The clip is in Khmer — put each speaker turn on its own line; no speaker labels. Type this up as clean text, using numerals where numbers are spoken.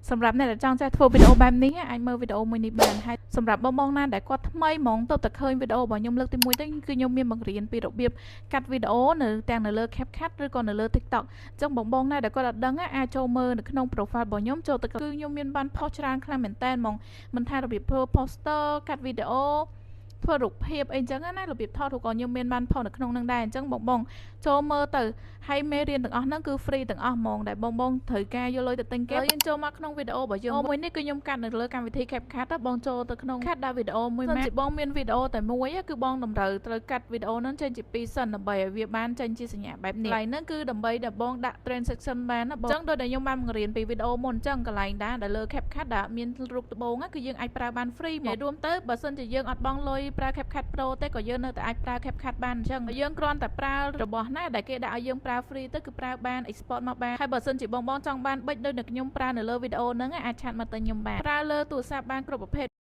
សម្រាប់អ្នកដែលចង់ចេះធ្វើវីដេអូបែបនេះអាចមើលវីដេអូមួយនេះបានហើយសម្រាប់បងបងណាដែលគាត់ថ្មីហ្មងទៅតែឃើញវីដេអូរបស់ខ្ញុំលើកទី1ទៅគឺខ្ញុំមានបង្រៀនពីរបៀបកាត់វីដេអូនៅទាំងនៅលើ CapCut ឬក៏នៅលើ TikTok អញ្ចឹងបងបងណាដែលគាត់អត់ដឹងអាចចូលមើលនៅក្នុង profile របស់ខ្ញុំចូលទៅគឺខ្ញុំមានបានផុសច្រើនខ្លាំងមែនតើហ្មងមិនថារបៀបធ្វើ poster កាត់វីដេអូធ្វើរូបភាពអីចឹងណារបៀបថតរូបក៏ខ្ញុំមានបានផុសនៅក្នុងនឹងដែរអញ្ចឹងបងបងចូលមើលទៅហើយមេរៀនទាំងអស់ហ្នឹងគឺ free ទាំងអស់ហ្មងដែលបងបងត្រូវការយកលុយទៅទិញគេយើងចូលមកក្នុងវីដេអូរបស់យើងមួយនេះគឺខ្ញុំកាត់នៅលើកម្មវិធី CapCut ទៅបងចូលទៅក្នុង cut ដល់វីដេអូមួយមកបងមានវីដេអូតែមួយគឺបងតម្រូវត្រូវកាត់វីដេអូហ្នឹងចេញជាពីរសិនដើម្បីឲ្យវាបានចេញជាសញ្ញាបែបនេះកន្លែងហ្នឹងគឺដើម្បីដល់បងដាក់ transition បានណាបងអញ្ចឹងដូចដែលខ្ញុំបានបង្រៀនពីវីដេអូមុនអញ្ចឹងកន្លែងដែរដែលលើ CapCut ដែលមានរូបត្បូងគឺយើងអាចប្រើបាន free មករួមទៅបើសិនជាយើងអត់បង់លុយប្រើ CapCut Pro ទេក៏យើងនៅតែអាចប្រើ CapCut បានអញ្ចឹងយើងគ្រាន់តែប្រើរបស់ណាដែលគេដាក់ឲ្យយើងប្រើ free ទៅគឺប្រើបាន export មកបានហើយបើសិនជាបងបងចង់បានប៊ិចដូចនៅខ្ញុំប្រើនៅលើវីដេអូហ្នឹងអាច chat មកទិញខ្ញុំបានប្រើលើទូរស័ព្ទបានគ្រប់ប្រភេទ។